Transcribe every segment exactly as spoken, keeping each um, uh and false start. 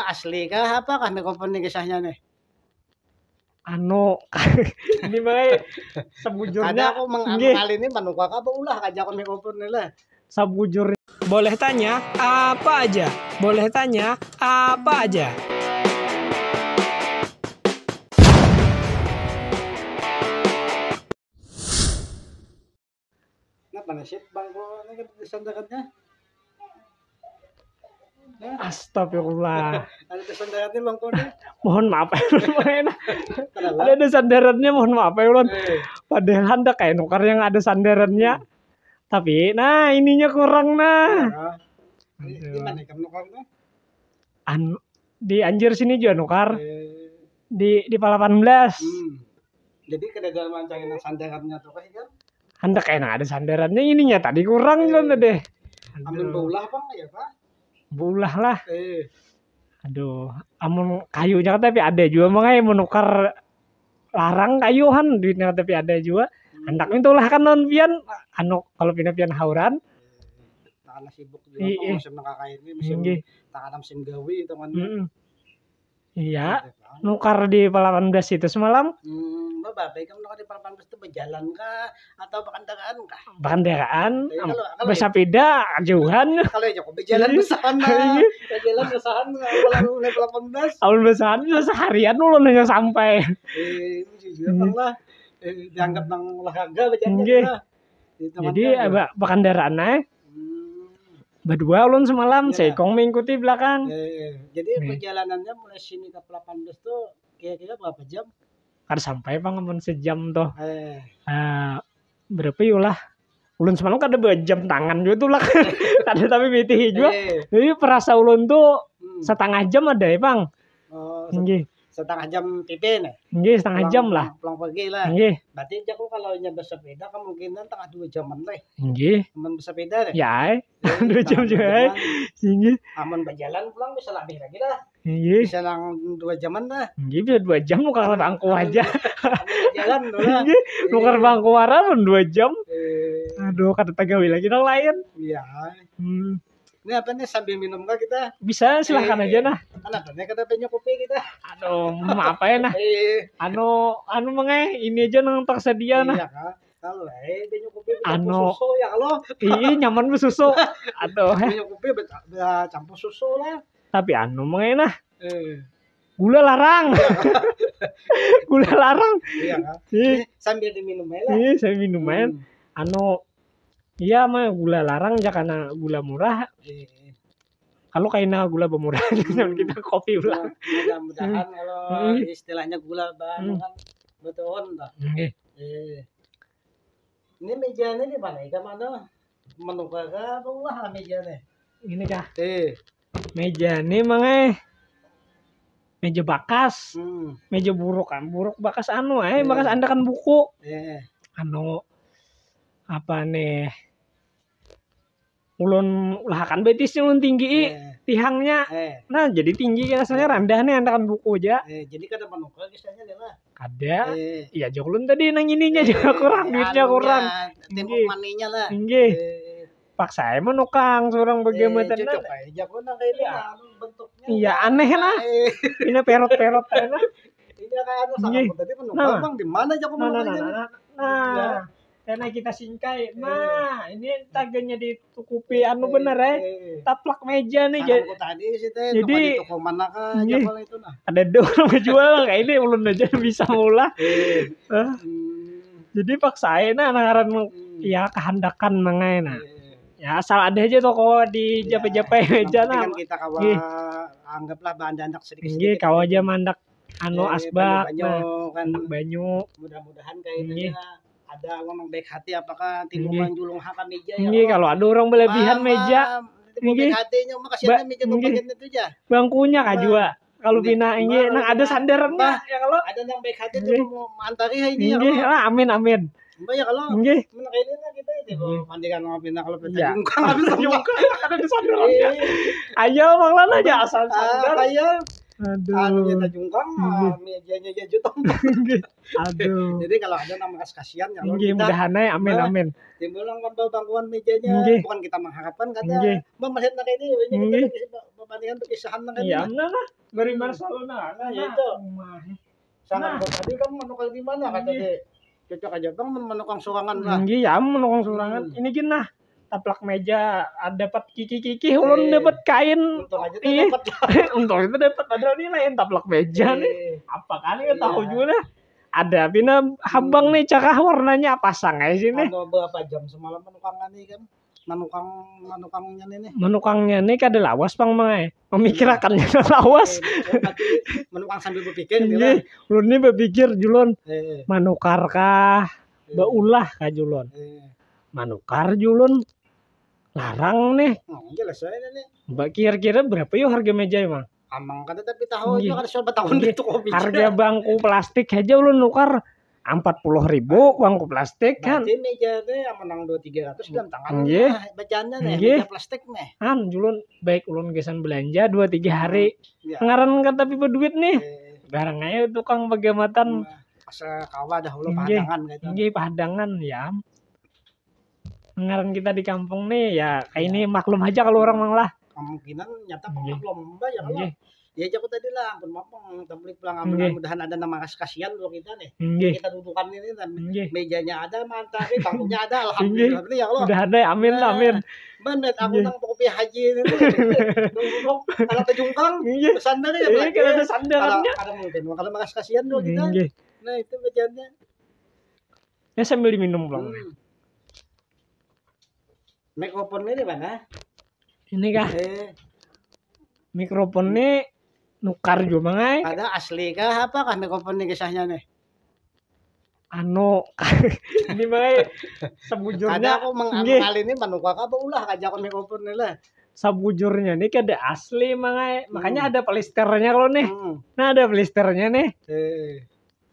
Asli kah apa kah mikrofon ni kisahnya nih? Anu, ini mai sebujurnya Kada aku meng nggih. Kali ini manuka kah baulah aja aku mikrofon ni lah. Sabujur. Boleh tanya apa aja? Boleh tanya apa aja? Kenapa nasib bangku ini kan disandarannya? Astagfirullah. Ada disandarannya bangku ini. Mohon maaf ya ulun. Kenapa? Ada ada sandarannya, mohon maaf ya ulun. Eh, Padahal handak kayak nukar yang ada sandarannya. Tapi nah ininya kurang nah. Ya. Di di mana ikam nukar tuh? An di anjir sini juga nukar Eh, di di palapan belas. Hmm. Jadi kada ada mencari nang sandarannya tuh kah kan? Handak kayak nang ada sandarannya ininya tadi kurang kan tadi. Amun baulah apa ya pak? Baulah lah. Eh, Aduh, amun kayunya tapi ada juga mangai menukar larang kayu han duitnya tapi ada juga. Handak minta ulah kan non pian anu kalau pina pian hauran. Takana sibuk juga Iya. Pak, musim nang kakak ini musim Inggih. Takana musim gawi itu kan. Mm-mm. Iya, nukar di palapan belas itu semalam. Hmm, bapak baik kamu nukar di palapan belas itu berjalan kah atau berkendaraan kah? Berkendaraan, Iya, kalau- kalau- bersepeda jauhan. Kalau ya aku berjalan ke sana, Iya. berjalan ke sana, kalau mulai palapan belas. Amun bersepeda seharian ulun hanya sampai. Eh, itu juga bang lah. Eh, dianggap nang olahraga berjalan Inggih. lah. Di tempat Jadi kerja. apa berkendaraan eh Hmm, berdua ulun semalam Iya. seikong mengikuti belakang. eh, jadi Nih. Perjalanannya mulai sini ke palapan belas tuh kira-kira berapa jam? Kada sampai pang amun sejam tuh. Eh, Ah, berapa ya lah? Ulun semalam kada berjam tangan juga tuh lah. Kada tapi mitihi juga. eh, Jadi perasa ulun tuh hmm, setengah jam ada ya bang. oh, se- Inggih, setengah jam P P nih. inggih setengah Pulang- jam lah. Pulang pergi lah. Inggih, Berarti aku kalau nya bersepeda kemungkinan tengah dua jaman lah. inggih. Amun bersepeda deh. Ya, eh. Dua jam juga eh. Inggih, Amun berjalan pulang bisa lebih lagi lah. Inggih, Bisa nang dua jaman lah. inggih bisa dua jam nukar bangku aja. Amun berjalan tuh lah. Inggih, nukar bangku wara pun dua jam. Eh, Aduh, kada tagawi lagi nang lain. Iya. Hmm. Ini apa nih sambil minum kah kita? Bisa silahkan Eh, aja nah. Kenapa nih kada banyak kopi kita? Aduh, apa ya nah? Eh, Anu, anu mengai ini aja nang tersedia nah. Iya kah? Kalau eh banyak kopi kita Anu. Susu ya kalau. Ih, nyaman besusu. Aduh, eh. Banyak kopi bet- be- campur susu lah. Tapi anu mengai nah. Eh, Gula larang. Gula larang. Iya kah? Ih, Ini sambil diminum aja lah. Ih, saya minum main. Hmm. Anu, iya mah gula larang ja karena gula murah. Eh, Kalau kaina gula bemurah kita kopi ulang. Mudah-mudahan kalau Hmm. Istilahnya gula bahan Hmm. Kan betuhun tuh. Nggih. Eh. Ini mejanya di mana? Ikan mana? Menukar kah apa ulah mejanya? Ini kah? Eh. Meja ni mangai. Meja bakas. Hmm. Meja buruk kan. Buruk bakas anu eh Iya. Bakas andakan buku. Eh. Anu apa nih? Ulun ulahakan betis ulun tinggi i Eh. Tihangnya. Eh. Nah, jadi tinggi asalnya randah nih andakan buku aja. Eh, jadi kada menukar kisahnya nih lah. Kada. Eh. Iya aja ulun tadi nang ininya juga kurang, duitnya Anunya, kurang. Tembok Inggih. Maninya lah. Inggih. Eh. Paksa emang nukang seorang Eh, bagaimana cocok aja. Aku nang kayak ini Iya. Anu, bentuknya. Iya, aneh nah. Eh. Ini perot-perot nah. Iya kan, Inggih. Aku tadi menukar Nah. Bang di mana aja aku Nah, nah, menukar nah, ini. nah, nah. Karena kita singkai. Nah, ini taganya ditukupi anu Eh, bener eh. eh. Taplak meja nih. Saran Jadi, aku tadi sih teh, jadi, toko di toko mana kah aja Inggih. Kalau itu nah. Ada dua orang menjual lah kayak ini ulun aja bisa maulah. Eh. Hah? Hmm. Jadi paksain nah ngaran Hmm. ya kehandakan mangai nah. Eh. Ya asal ada aja toko di Ya, japai-japai yang meja penting nah. Kan kita kawa Inggih. Anggaplah bahan anak sedikit. Inggih, kawa aja mandak anu Eh, asbak banyu-banyu nah. Kan Anak banyu. Mudah-mudahan kayak Inggih. Ada orang yang baik hati apakah Inggih. Timbungan julung haka meja ya Inggih, kalau ada orang berlebihan meja. Inggih. Baik hati nya makasih Ba- meja inggih. Bagian itu aja. Bangkunya kah Mbak, juga. Kalau Mbak, pina inggih Mbak, nang ada Mbak, sandarannya Mbak. Ya kalau Ada yang baik hati Inggih. Tuh mau mantari ya ini ya Inggih, kalau. Lah, amin amin. Mbak ya kalau. Inggih. Mana kayak ini lah kita itu Inggih. Mandikan orang pina kalau pecah Iya. Jungkang habis Jungkang ada di sandarannya. Eh, Ayo manglan aja asal ah, sandar. Ayo. Aduh. Anunya tajungkang, mejanya ya jutang. Aduh. Jadi kalau ada nang makas kasihan ya, Nggih, mudahan ae, amin, amin. Timbul nang bangkuan mejanya, bukan kita mengharapkan kata, Mbak melihat nang ini, ini kita lagi berbandingan berkisahan nang ini. Iya, benar lah. Beri Barcelona. Nah, itu. Sangat nah. Tadi kamu menukar di mana kata dia? Cocok aja bang menukang surangan lah. Iya, menukang surangan. Hmm. Ini gini nah, taplak meja ada dapat kiki-kiki, ulun eh, dapat kain. Untung aja iya. Dapat. Untung itu dapat, padahal ini lain taplak meja eh. Nih. Apa kali iya. Tahu juga lah. Ada pina habang nih, cakah warnanya apa sangai sini. Anu, berapa jam semalam menukang ini kan? Manukang manukangnya nih. Manukangnya nih kada lawas pang mangai. Memikirakannya lawas. Manukang sambil berpikir gitu. Ulun nih berpikir julun. Eh, eh. Manukar kah? Eh. Baulah kah julun? Eh. Manukar julun. Larang nih. Oh, jelas aja nih. Mbak kira-kira berapa yuk harga meja emang? Amang kada tapi tahu itu kada sudah bertahun itu kopi. Harga bangku plastik aja ulun nukar empat puluh ribu bangku plastik kan. Berarti meja teh yang menang dua tiga ratus dalam tangan. Nggih. Nah, bacaannya nih, nggih. Meja plastik nih. An julun baik ulun gesan belanja dua tiga hari. Ya. Ngaran kan tapi berduit nih. Eh. Barang aja tukang pegamatan. Nah, asa kawa dah ulun pahadangan gitu. Nggih, pahadangan ya. Ngaran kita di kampung nih ya kayak ini maklum aja kalau orang mang lah. Kemungkinan nyata pernah lomba ya kalau ya jago tadi lah ampun mampang tablik pulang ampun mudahan ada nama kasih kasihan dua kita nih. Kita dudukan ini dan mejanya ada mantap nih bangkunya ada alhamdulillah ini ya Allah. Udah ada amin amin. Bener aku nang kopi haji ini. Kalau kejungkang sandal ya. Kalau ada sandalannya. Kalau mungkin kalau makasih kasihan dua kita. Nah itu mejanya. Ya sambil diminum pulang. Hmm. Mikrofon ini mana? Ini kah? Eh. Mikrofon ini nukar juga mangai. Ada asli kah apa kah mikrofon ini kisahnya nih? Anu ini mangai sebujurnya. Ada aku mengalih ini manukar apa ulah aja aku mikrofon ini lah. Sebujurnya ini kada asli mangai. Makanya hmm. Ada pelisternya kalau nih. Hmm. Nah ada pelisternya nih. Eh.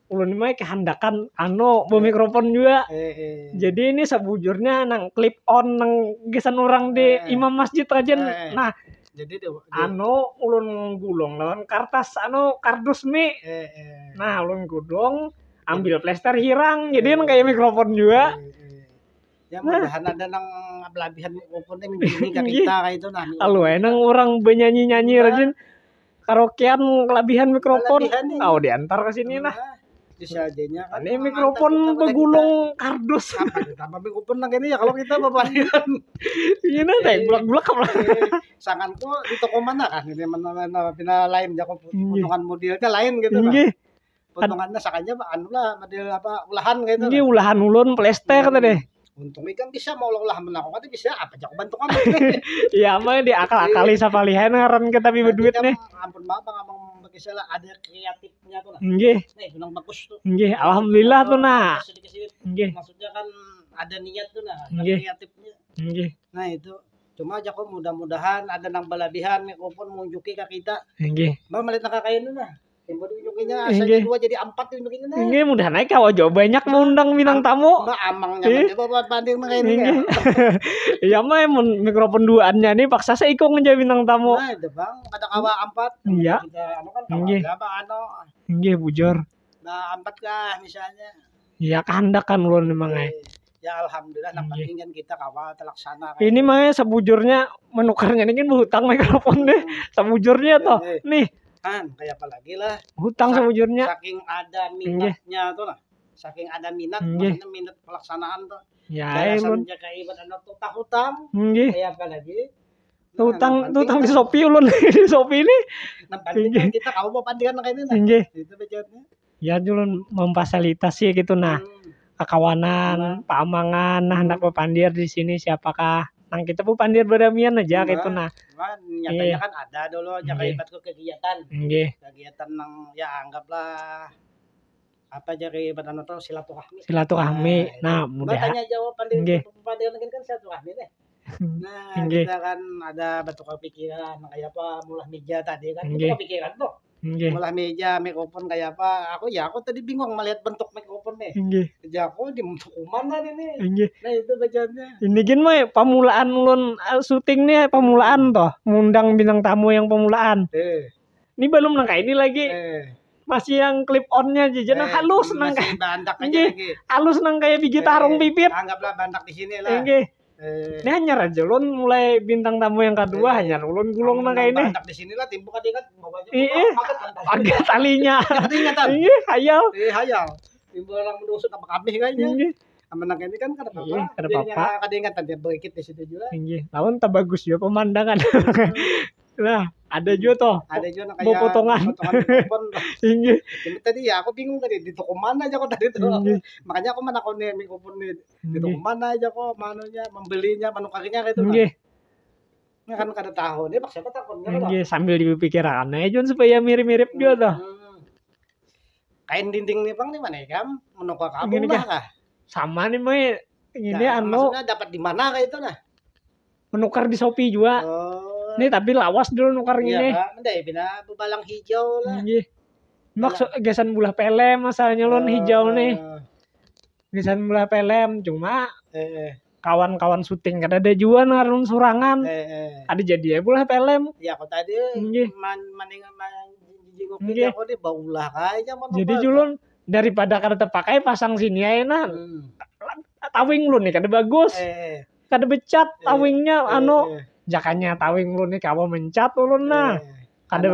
Ulun ni mah kehandakan anu bemikrofon jua. Eh, eh. Jadi ini sabujurnya nang clip on nang gasan urang di eh, imam masjid aja. Eh, eh. Nah, jadi dia, dia anu ulun gulung lawan kartas anu kardus mi. Eh, eh. Nah, ulun gulung ambil plester hirang jadi nang kayak mikrofon jua. Eh, eh. Ya mudahan ada nang belabihan mikrofon yang ini ke kita kayak itu nah. Alu nang orang benyanyi-nyanyi rajin karaokean kelabihan mikrofon. Kau diantar ke sini nah. Bisa aja nya kan. Ini mikrofon begulung kardus. Apa kita apa mikrofon lagi ini ya kalau kita bebalian. Ini teh bulak-bulak apa? Sangan kok di toko mana kan ini mana mana pina lain jago potongan modelnya lain gitu kan. Potongannya sakanya anu lah model apa ulahan gitu. Ini ulahan ulun plester tadi. Untung ikam bisa mau ulah menang kata bisa apa jawaban tukang. Iya mah di akal-akali siapa lihat ngaran kita bi berduit nih. Ampun maaf bang abang bagi salah ada kreatifnya tuh lah. Nggih. Nih bilang bagus tuh. Nggih, alhamdulillah tuh nah. Sedikit-sedikit. Nggih. Maksudnya kan ada niat tuh nah, ada kreatifnya. Nggih. Nah itu cuma aja kok mudah-mudahan ada nang balabihan mikrofon munjuki ke kita. Nggih. Bang melihat nang kakain tuh nah. Timbul diunjukinya asanya dua jadi empat diunjukinya nah. Ini mudah naik kawa jauh banyak mengundang bintang tamu. Mbak amang nyaman ya bawa banding nang ini ya. Iya mah mun mikrofon duaannya nih paksa seikung aja bintang tamu. Nah, itu bang, kada kawa empat. Iya. Kita anu kan kawa apa anu. Nggih bujur. Nah, empat kah misalnya. Iya kehendak kan ulun memang eh. Ya alhamdulillah nang penting kan kita kawa terlaksana. Ini mah sabujurnya menukarnya ini kan berhutang mikrofon deh. Sabujurnya toh. Nih kan kayak apa lagi lah hutang sebujurnya saking ada minatnya tuh lah saking ada minat maksudnya minat pelaksanaan tuh ya emang jaga ibadah anak tuh tak hutang kayak apa lagi hutang tuh hutang di sopi ulun di sopi ini nah, kita kamu mau pandian kayak ini nah. Itu bejatnya ya dulu memfasilitasi gitu nah hmm. Kakawanan, hmm. Paamangan, nah hmm. Hendak berpandir di sini siapakah nang kita bu pandir beramian aja nah, gitu nah. Cuman nyatanya iya. Kan ada dulu aja okay. Kaibat ke kegiatan. Okay. Kegiatan nang ya anggaplah apa aja kaibat anu tuh silaturahmi. Silaturahmi. Nah, nah mudah. Makanya jawab pandir okay. Pandir mungkin kan silaturahmi deh. Nah, okay. Kita kan ada bertukar pikiran kayak apa mulah meja tadi kan okay. Kita pikiran tuh. Nggih. Malah meja mikrofon kayak apa? Aku ya aku tadi bingung melihat bentuk mikrofon nih. Nggih. Jago di mana ini? Nggih. Nah itu bacanya. Ini gin mah pamulaan ulun uh, syuting nih pamulaan toh, ngundang bintang tamu yang pamulaan. Eh. Ini belum nang kayak ini lagi. Eh. Masih yang clip on-nya aja, jangan eh, halus nang kayak bandak aja lagi. Halus nang kayak biji eh, tarung pipit. Anggaplah bandak di sini lah. Inggih. Eh. Ini hanya aja ulun mulai bintang tamu yang kedua eh, hanya ulun gulung nang kayak ini. Bandak di sini lah timbuk ada ingat bawahnya. Iya. Agak talinya. Ingat kan? Iya, hayal. Eh, hayal. Timbul orang mendusut apa kabeh kayaknya. Inggih. Aman nang ini kan kada apa-apa. Iya, kada apa-apa. Kada ingat tadi berikit di situ juga. Inggih. Lawan tak bagus juga pemandangan. Nah, ada juga toh. Ada juga nang kayak potongan. Potongan mikrofon. Inggih. Jadi tadi ya aku bingung tadi di toko mana aja kok tadi tuh. Inggih. Makanya aku mana kau nih mikrofon nih. Di toko mana aja kok manunya membelinya menukarinya kayak itu kan. Inggih. Nah, kan kada tahu nih pak siapa takonnya. Inggih, sambil dipikirakan aja supaya mirip-mirip juga toh. Hmm. Kain dinding nih bang nih mana ya kam menukar kabung lah kah? Sama nih mai ini nah, anu maksudnya dapat di mana kayak itu nah? Menukar di Shopee juga. Oh. Ini tapi lawas dulu nukar iya, ini. Pak. Mendai pina bebalang hijau lah. Iya. Maksud gesan bulah pelem masalahnya lon oh. Hijau nih. Gesan bulah pelem cuma eh. Kawan-kawan syuting kada ada juga narun surangan. Eh, eh. Ada jadi ya bulah pelem. Ya aku tadi man, maning man, jijik aku di baulah aja. Jadi julun daripada kada terpakai pasang sini aja nah. Hmm. Tawing lu nih kada bagus. Eh, eh. Kada becat eh, tawingnya eh, anu eh. Jakanya tawing lu nih kawa mencat ulun nah. Eh. Kada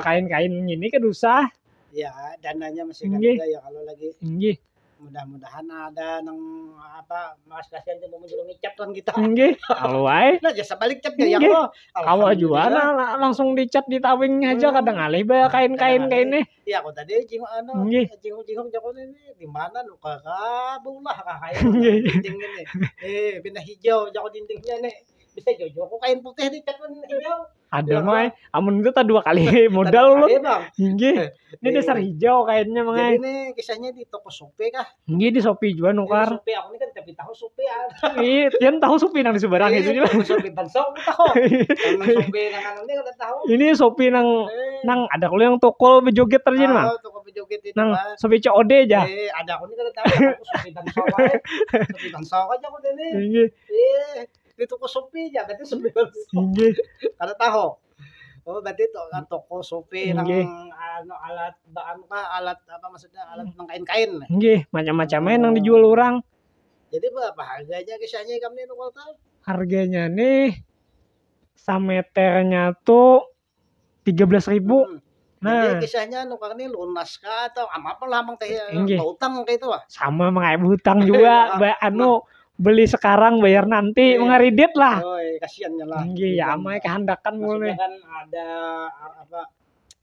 kain-kain ini kada usah. Ya dananya masih kada ya kalau lagi. Inggih. Mudah-mudahan ada nang apa mas kasihan tuh mau menjulungi cat tuan kita. Inggih. Kalau wae. Nah jasa balik cat ya Allah. Kawa juga nah langsung dicat di tawing aja hmm. Kadang alih bah kain-kain kayak ini. Iya aku tadi jingok anu jingok-jingok jago ini di mana nu kakak lah kakak ini. Eh bina hijau jago dindingnya nih. Bisa jojo aku kain putih dicat pun hijau. Ada mah, amun itu tak dua kali modal lu. Inggih. Ini dasar hijau kainnya mah. Jadi ini kisahnya di toko Shopee kah? Inggih di Shopee juga nukar. Shopee aku ini kan tapi tahu Shopee ada. Iya, tian tahu Shopee nang di seberang itu juga. Shopee tansau aku tahu. Shopee nang anu ini kada tahu. Ini Shopee nang nang ada kalau yang toko bejoget terjadi mah. Toko bejoget itu. Nang Shopee C O D aja. Eh, ada aku ini kada tahu. Shopee tansau aja. Shopee tansau aja aku ini. Inggih. Eh, di toko Shopee aja berarti Shopee inggih. Kada tahu. Oh berarti to, toko Shopee nang anu alat bahan kah alat apa maksudnya alat nang kain-kain. Inggih, macam-macam aja nang dijual orang. Jadi berapa harganya kisahnya ikam nih toko tuh? Harganya nih sameternya tuh tiga belas ribu. Hmm. Nah, jadi kisahnya nukar nih lunas kah atau apa lah mang teh utang kayak itu lah. Sama mengaib hutang juga, anu beli sekarang bayar nanti mengaridit lah. Oh, kasihannya lah. Inggih, ya amai kehandakan mulai. Kan ada apa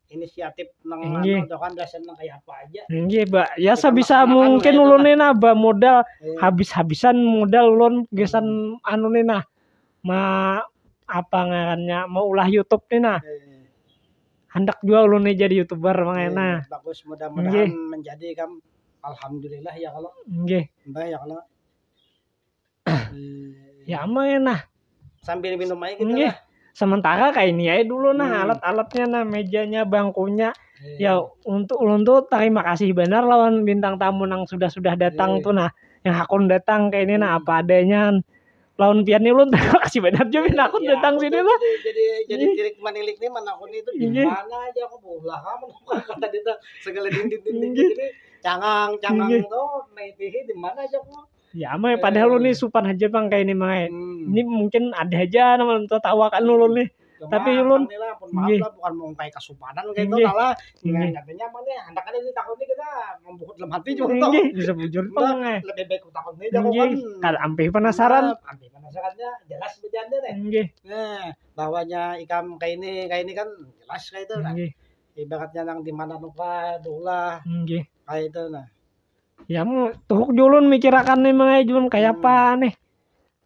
inisiatif nang anu kan dasar nang kayak apa aja. Inggih, Mbak. Ya sebisa mungkin ulun nih nah ba modal habis-habisan modal ulun gesan anu nih nah. Ma apa ngarannya mau ulah YouTube nih nah. Handak jua ulun nih jadi youtuber makanya nah. Bagus mudah-mudahan menjadi kam alhamdulillah ya kalau. Nggih. Mbah ya kalau. Ya aman nah. Sambil minum aja kita lah. Sementara kayak ini aja dulu nah alat-alatnya nah mejanya bangkunya. Ya untuk ulun tuh terima kasih benar lawan bintang tamu yang sudah sudah datang tuh nah yang hakun datang kayak ini nah apa adanya lawan pian nih ulun terima kasih banyak juga pian aku datang sini lah. Jadi jadi jadi tirik manilik nih mana aku nih itu di mana aja aku bola kamu kata dia tuh segala dinding dinding ini cangang cangang tuh naik di mana aja aku. Ya amai padahal ulun nih supan aja bang kayak ini mai. Ini mungkin ada aja nama ulun tahu kan ulun nih. Tapi ulun lah pun maaf lah bukan mau kayak kasupanan kayak itu lah. Katanya mana hendak ada di tahun ini kita membuka dalam hati cuma tahu. Bisa bujur pang eh. Lebih baik takut nih jago kan. Kalau ampe penasaran. Ampe penasarannya jelas berjanda deh. Nggih. Nah, bahwanya ikam kayak ini kayak ini kan jelas kayak itu kan. Nggih. Ibaratnya nang di mana lupa dolah. Nggih. Kayak itu nah. Ya mau tuhuk julun mikirakan nih mengai julun kayak apa nih.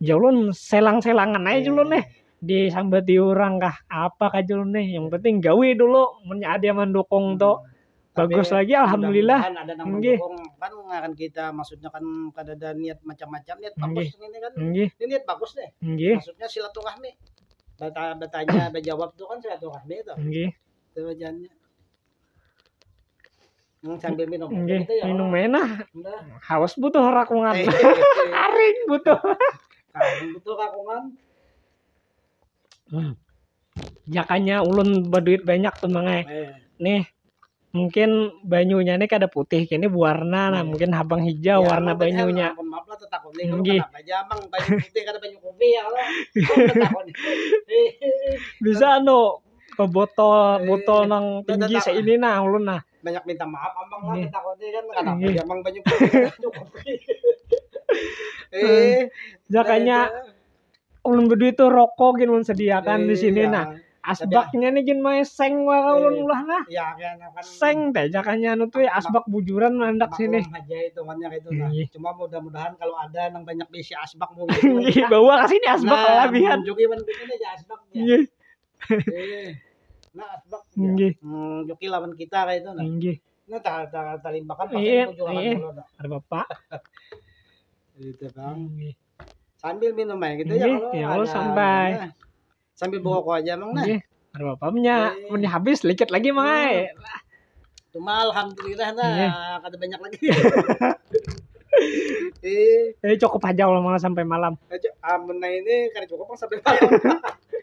Julun selang-selangan aja julun nih. Disambati orang kah apa kah julun nih. Yang penting gawe dulu mun ada yang mendukung tuh. Bagus lagi alhamdulillah. Ada nang mendukung kan ngaran kita maksudnya kan kada ada niat macam-macam niat bagus ini kan. Ini niat bagus nih. Maksudnya silaturahmi. Bata, batanya bajawab tuh kan silaturahmi itu. Itu bacaannya. Hmm, sambil minum. Nggih, gitu ya, minum oh. Menah. Udah. Haus butuh rakungan. Eh. Haring butuh. Haring butuh rakungan. Hmm. Jakanya ulun baduit banyak tuh, Mang ai. Eh, Nih, mungkin banyunya nih kada putih, kini berwarna nah, Iya. mungkin habang hijau ya, warna Abang tadi banyunya. Ampun maaf lah, tetakun nih, kalau Inggih. Kenapa aja Abang banyu putih, kada banyu kopi ya Allah. Tetakun nih. Eh, Bisa anu, ke botol, Eh, botol nang dah, tinggi dah, dah. Seini nah ulun nah. Banyak minta maaf Abang lah, Inggih. Tetakun nih kan, kenapa Inggih. aja Abang banyu putih, kada banyu kopi. Eh, Jakanya nah, itu. Ulun baduit tuh rokok gin ulun sediakan di sini Iya. Nah. Asbaknya nih gin maeseng wara ulun Eh. ulah nah. Ya kan, kan Seng teh, jakanya anu tuh ya, asbak bujuran handak sini. Maklum aja hitungannya kayak itu nah. Iya. Cuma mudah-mudahan kalau ada nang banyak bisi asbak mungkin. Iya, bawa ke sini asbak Nah, labihan. Juki man bikin aja asbaknya. Iya. Eh, nah, asbak. Inggih. Hmm, Juki lawan kita kayak itu nah. Inggih. Nah, ta- ta- talimbakan Iya, pakai bujuran iya. Dulu dah. Ada bapak. Gitu, Bang. Inggih. Sambil minum aja gitu Inggih, ya kalau ya ada Allah, sampai. Nah, sambil bawa kok aja, Bang, nah. Inggih. Ada bapaknya. Iya. Mun habis, likit lagi, Mang ai. Cuma alhamdulillah nah, Iya. Kada banyak lagi. Eh, Jadi cukup aja kalau malah sampai malam. Aja, amun nah ini kada cukup, Bang, sampai malam.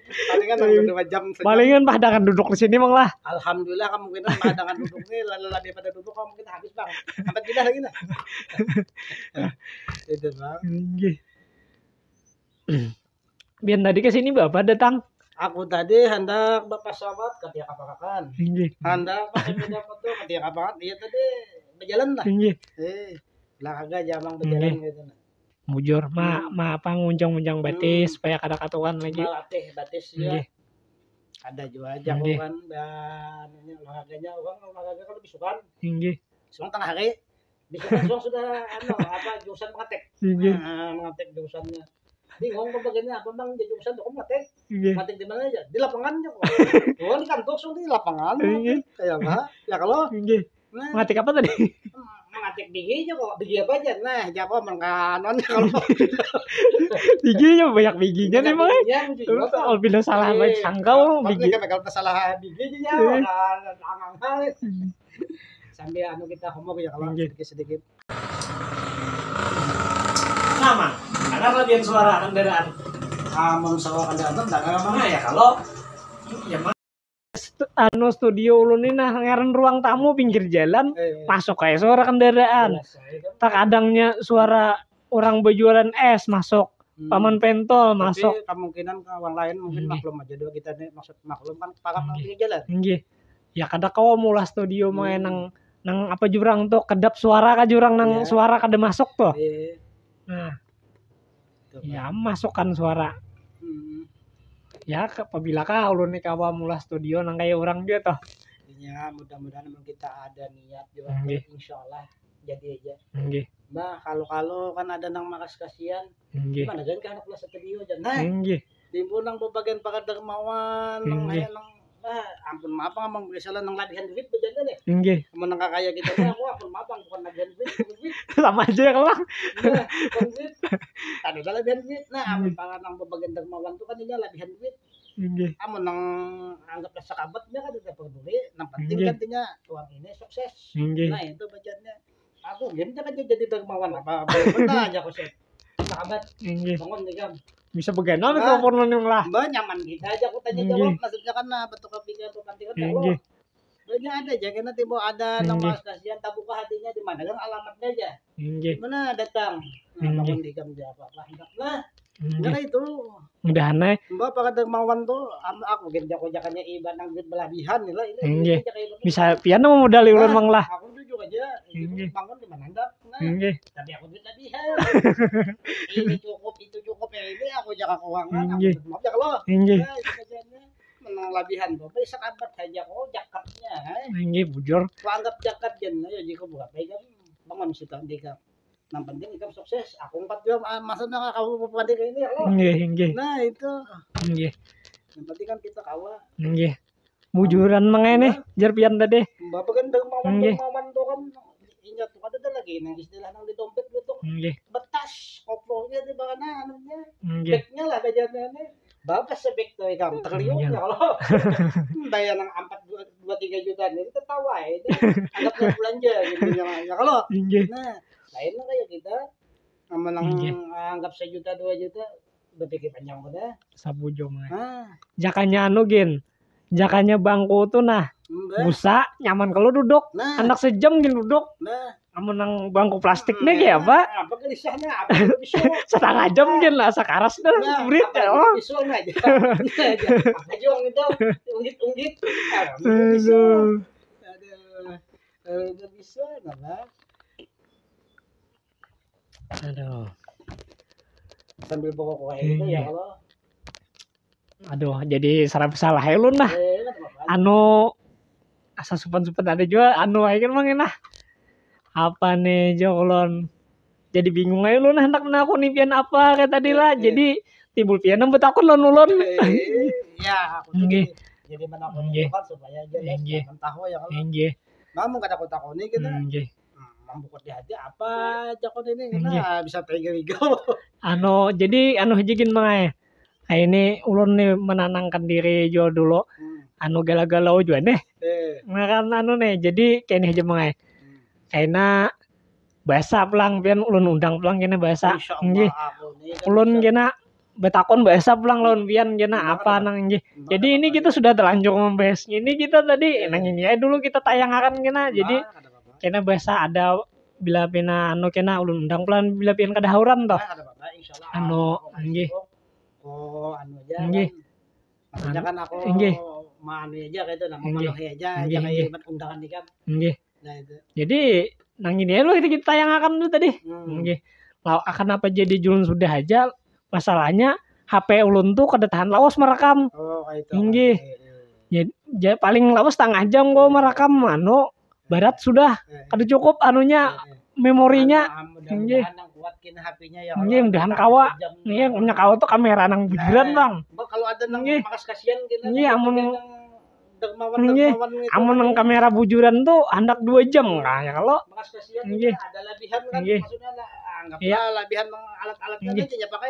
Palingan nang dua jam saja. Palingan pahdangan duduk di sini, Mang lah. Alhamdulillah, kemungkinan pahdangan duduk nih, lalu lebih pada duduk, kemungkinan habis, Bang. Sampai pindah lagi nah. Itu, Bang. Inggih. Biar tadi ke sini bapak datang. Aku tadi hendak bapasawat ke tiak apa kan. Inggih. Hendak pakai sepeda motor ke tiak apa kan. Iya tadi berjalan lah. Inggih. Eh, olahraga aja, Bang, berjalan gitu nah. Bujur, ma, Hmm. ma apa, ngunjang-ngunjang batis Hmm. supaya kada katuan lagi. Melatih batis ya. Inggih. Ada juga aja aku Inggih. Kan, dan ini olahraganya orang olahraga kalau bisukan. Inggih. Suang tengah hari. Bisukan suang sudah anu apa jurusan mengetik. Inggih. Nah, mengetik jurusannya. Bingung kok bagiannya apa, Bang, jadi jurusan tuh mengetik. Inggih. Mengetik di mana aja? Di lapangan aja kok. Oh, di kantor suang di lapangan. Inggih. Kayak apa? Ya kalau Inggih. Nah, Mengetik apa tadi? Mengetik bigi aja kok, bigi apa aja. Nah, jago mengkanon kalau Biginya banyak biginya nih, Mang. Biginya aku juga. Kalau bila salah Eh, baik sangkal apa bigi. Nih, kalau salah bigi aja ya. Eh. Udah angang hal. Sambil anu kita ngomong ya kalau Inggih. Sedikit-sedikit. Nah, Mang, dengar lebihan suara kendaraan. Amun suara kendaraan tuh dengar apa? Nah, ya kalau ya Mang, stu- anu studio ulun ini nah ngaran ruang tamu pinggir jalan, Eh, masuk kayak suara kendaraan. Jelas, ya, kan? Terkadangnya suara orang berjualan es masuk, Hmm. paman pentol Tapi masuk. Kemungkinan kawan lain mungkin Inggih. Maklum aja dulu kita nih, maksud maklum kan parah nang Inggih. pinggir jalan. Inggih. Ya kada kawa mulas studio Mang ai, Hmm. nang nang apa jurang tuh, kedap suara ka jurang nang Ya. Suara kada masuk tuh. Iya. Nah, Tuh, ya masukkan suara. Hmm. Ya ke- apabila kah ulun nih kawa mulas studio nang kayak orang dia tuh. Intinya mudah-mudahan mun kita ada niat juga Inggih. Insya Allah jadi aja. Inggih. Nah, kalau-kalau kan ada nang makas kasihan, Inggih. Mana kan anak kelas studio aja. Nah, Inggih. timbul nang bebagian pagar dermawan, nang Inggih. Kayak nang ah, ampun maaf, Bang, biasalah nang labihan duit bejana nih. Inggih. Mun nang kakaya kita nih, aku ampun maaf, Bang, bukan labihan duit, bukan duit. Sama aja ya kalau. Nah, bukan duit. Ada dah labihan duit. Nah, amun Inggih. Para nang bebagian dermawan tuh kan inya labihan duit. Inggih. Amun nang anggap sakabatnya kan tidak peduli. Nang penting Inggih. Kan inya tuang ini sukses. Inggih. Nah, itu bajannya. Aku game aja jadi dermawan apa apa pernah aja aku sih. Sahabat Inggih. Bangun nih, Kam. Bisa beganal Hah? Mikrofon ulun lah. Mbak nyaman kita aja aku tanya Inggih. Jawab, maksudnya kan nah bentuk kepikiran pemantikan ya Inggih. Allah. Banyak ada aja karena tiba ada nang Inggih. Malas kasihan tak buka hatinya di mana kan alamatnya aja. Di Inggih. Mana datang? Nah, Inggih. Bangun di Kam aja apa apa. Nah, Inggih. Enggak itu. Mudahan eh. Mbak pakai dermawan tuh am- aku gen jago jakannya iban nang duit belabihan nih lah ini. Inggih. Ini jaga iban. Bisa pian mau modal ulun Nah, Mang lah. Aku tuh juga aja. Itu Inggih. Bangun di mana ndak? Nah, Inggih. Tapi aku duit labihan. Ini cukup, itu cukup ya ini aku jaga keuangan. Inggih. Aku maaf ya kalau. Inggih. Nah, itu bajannya. Menang labihan tuh. Bisa kabat aja kok jakatnya. Hai. Inggih bujur. Aku anggap jakat jen aja jika buat baik kan. Bangun sih kan tiga. Yang penting ikam sukses. Aku empat juga ah, maksudnya aku bukan tiga ini ya. Oh. Inggih, inggih. Nah, itu. Inggih. Yang penting kan kita kawa. Inggih. Bujuran Mang ai nih, jar pian tadi. Mbak kan dermawan Inggih. Dermawan tuh kan ingat tuh ada lagi nah istilah nang di dompet gitu. Inggih. Betas koploknya di mana anunya. Inggih. Backnya lah bajannya nih. Bagus sebek tuh ikam terliuk Iya. Ya kalau. Bayar nang empat dua, dua tiga juta nih kita tawa aja. Anggapnya belanja gitu ya. Ya kalau. Inggih. Nah, lain lah kayak kita sama nang Inggih. Anggap sejuta dua juta berpikir panjang pada. Sabujo Mang ai. Ah, Jakanya anu gin. Jakanya bangku tu nah, busa, nyaman kalau duduk. Nah. Anak sejam gin duduk. Nah. Amun nang bangku plastik nih kayak apa? Apa gelisahnya? Apa bisa? Setengah jam gin lah, sakaras dah. Nah, berit apa ya, oh. Bisa aja. Apa juang itu? Unggit-unggit. Aduh. Aduh. Kalau udah bisa, nah. Aduh. Sambil pokok itu ya kalau. Aduh, jadi sarap salah ya ulun nah. Eh, anu, asa supan-supan ada juga anu aja kan mang nah. Apa nih jo ulun? Jadi bingung aja ulun hendak menakuni pian apa kayak tadi lah. Eh, eh. Jadi timbul pian nang betakun lawan ulun. Eh, ya, aku tuh jadi, jadi menakuni itu kan supaya jelas dan tahu ya kalau. Nggih. Nah, mun kada aku takuni gitu. Nggih. Hmm, mambukut di hati apa jakun ini? Nggih. Nah, bisa tega-tega. Anu, jadi anu haja gin, Mang, ai. Nah, ini ulun nih menenangkan diri jua dulu. Hmm. Anu gala-galau jua nih. Eh. Nah, kan anu nih, jadi kayak ini aja, Mang, ai. Hmm. Kaina bahasa pulang, pian ulun undang pulang kena bahasa. Insya Allah, nggih. Aku nih kan ulun bisa. Kena betakun bahasa pulang lawan pian kena apa nang nggih. Jadi ini kita sudah terlanjur membahas. Ini kita tadi nang ini aja dulu kita tayangakan kena. Jadi kena bahasa ada bila pina anu kena ulun undang pulang bila pian kada hauran toh. Anu nggih. Oh, anu aja. Nggih. Maksudnya kan aku nggih. Manu aja kayak itu nama nggih. Manuhi aja nggih, aja kayak undangan nikah. Nggih. Nah, itu. Jadi nang ini lo kita, kita tayangakan dulu tadi. Hmm. Nggih. Lalu akan apa jadi julun sudah aja. Masalahnya H P ulun tuh kada tahan lawas merekam. Oh, kayak itu. Nggih. Jadi, jadi paling lawas setengah jam kok merekam anu berat sudah. Eh. Kada cukup anunya memorinya. Nggih. Mudah-mudahan yang kuat kena H P-nya ya. Nggih, mudahan kawa. Nggih, punya kawa tuh kamera nang bujuran, Bang. Mbak kalau ada nang makas kasihan kena. Nggih, amun Nggih. Amun nang kamera bujuran tuh handak dua jam lah ya kalau. Nggih. Ada labihan kan maksudnya lah, anggaplah labihan alat-alat kan aja nya pakai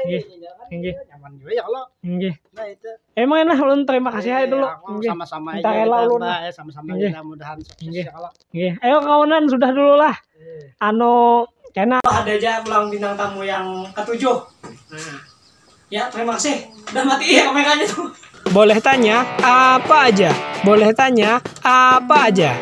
nggih. Nyaman juga ya kalau. Nggih. Nah itu. Emang enak ulun terima kasih aja dulu. Nggih. Sama-sama aja. Minta rela ulun. Sama-sama aja mudahan sukses ya kalau. Nggih. Ayo kawanan sudah dulu lah. Anu kena ada aja pulang bintang tamu yang ketujuh. Nah. Ya, terima kasih. Udah mati ya kameranya tuh. Boleh tanya apa aja? Boleh tanya apa aja?